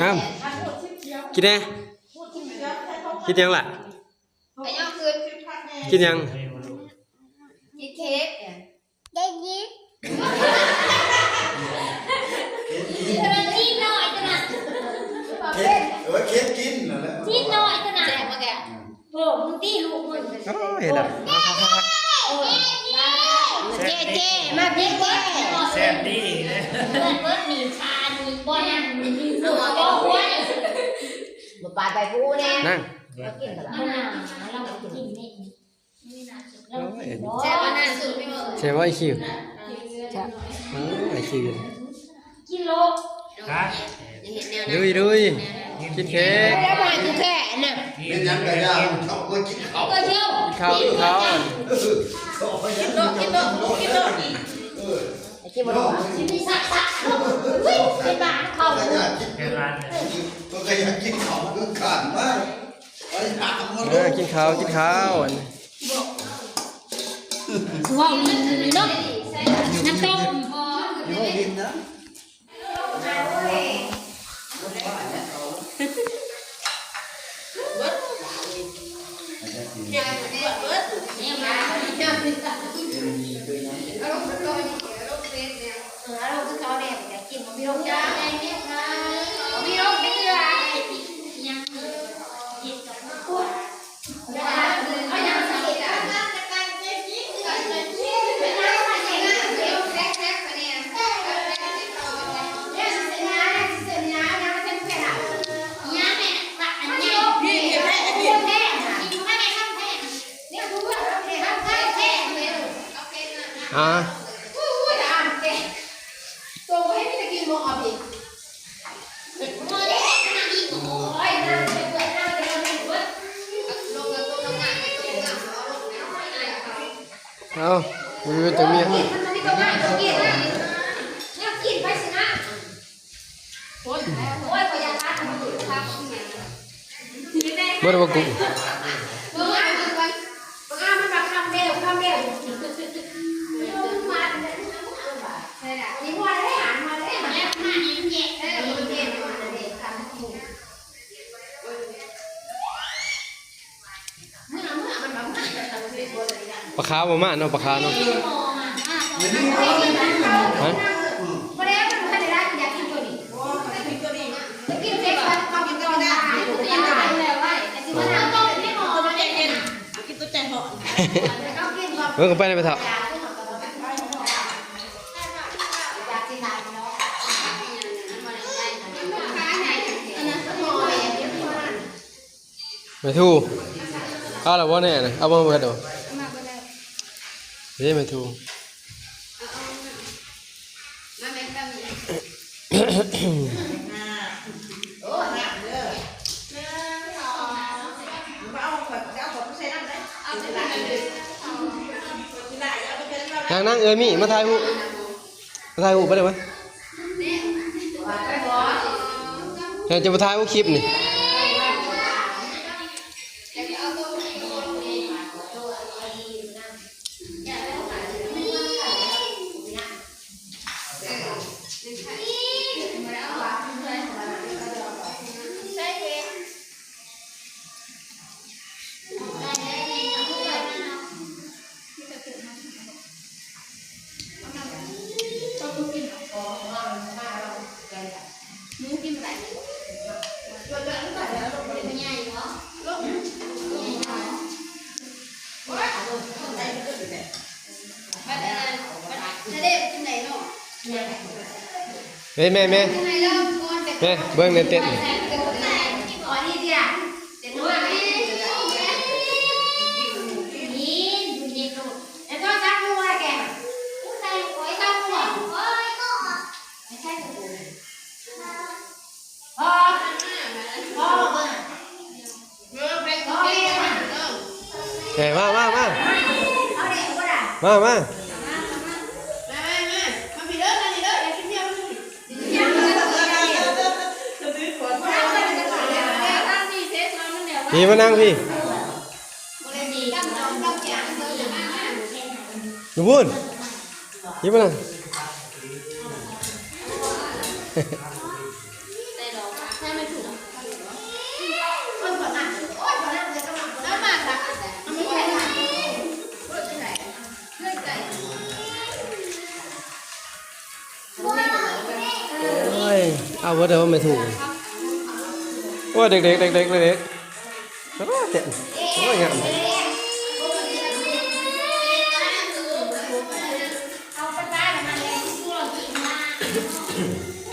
ອ້າວ ກິນແດ່ ກິນຫຍັງລະ? ໄປຍ່ອງຄືນ ກິນຫຍັງ? ກິນເຄ້ກ ເດນີ້ ຈີນນ້ອຍຕົວນັ້ນ ເຄັດ ເອີ ເຄັດກິນນັ້ນແຫຼະ ຈີນນ້ອຍຕົວນັ້ນ ແຊບບໍ່ແກ? ໂອ້ ມຶງຕີລູກມຶງ ໂອ້ຍ ເຫັນແລ້ວ ເຈ້ ເຈ້ ມາເບິ່ງເຈ້ ແຊບດີເດ້ ເພິ່ນເບິດນີ້ຊານີ້ບໍ່ນັ້ນນີ້ ບໍ່ຄວນ ບໍ່ປາດໄປຜູ້ແນ່ ນັ່ງ ເຮົາກິນກັນລະ ບໍ່ນາ ເຮົາກິນນີ້ ໂອ້ຍ ແຊບບໍ່ນະ? ແຊບບໍ່ອີຄິວ? ແຊບ ໂອ້ຍ ອີຄິວ ກິນໂລດ ຮະ? ລຸຍ ລຸຍ ກິນເຄ້ກ ແລ້ວມາຢູ່ແທ້ນະ ເປັນຫຍັງກະຢ່າ ເຮົາບໍ່ກິນເຂົ້າ ກິນເຂົ້າ ກິນເຂົ້າ ກິນໂລດ ກິນໂລດ ກິນໂລດ ກິນບໍ່ໄດ້ ກິນສັກໆ ເປັນບ້າເຂົ້າ ເພິ່ນກະຢາກກິນເຂົ້າຄືກັນ ມາ ເອີ ກິນເຂົ້າ ກິນເຂົ້າ ອັນນີ້ ເວົ້າເນາະ ນ້ຳຕົ້ມ ເອີ ອາລົມຄືເກົ່າແດ່ ຢາກກິນ ບໍ່ມີລົມ ບໍ່ມີລົມ ໄປເທື່ອ ຍັງເຮັດກັບຄົວ ອ່າ ເອົາ ມັນມີແຕ່ເມຍ ເບິດແລ້ວບໍ່ກຸ້ງ ປາຂາວບໍ່ມາເນາະ ປາຂາວເນາະ ຮະ ເບິ່ງເຂົ້າໄປໃນ ແມ່ເຖົ້າ. ແມ່ທູ່ ເອົາລະບໍ່ແນ່ນະ ເອົາບໍ່ເບິດດອກ ເດ້ແມ່ທູ່ ນັ່ງໆ ເອື້ອຍມີ ມາຖ່າຍຮູບ ມາຖ່າຍຮູບໄປເດີ ມາ ເຈົ້າຈະມາຖ່າຍເອົາຄລິບນີ້. ເອີຍ ແມ່ ແມ່ ແມ່ ເບິ່ງແນ່ເຕັ້ນ. ເອີ ມາ ມາ ມາ ມາ ມາ ພີ້ ມານັ່ງພີ້. ຢູ່ພຸ້ນ ພີ້ ມານັ່ງ. ເອົາເບິດເດີແມ່ທຸກ. ໂອ້ຍ ເດັກໆ ເດັກໆ ເດັກໆ ໂອ້ຍ ເຈັບ ໂອ້ຍ ງາມແທ້. ເອົາໄປປ້ານະ ເອົາໄປປ້ານະ ເອົາໄປປ້ານະ.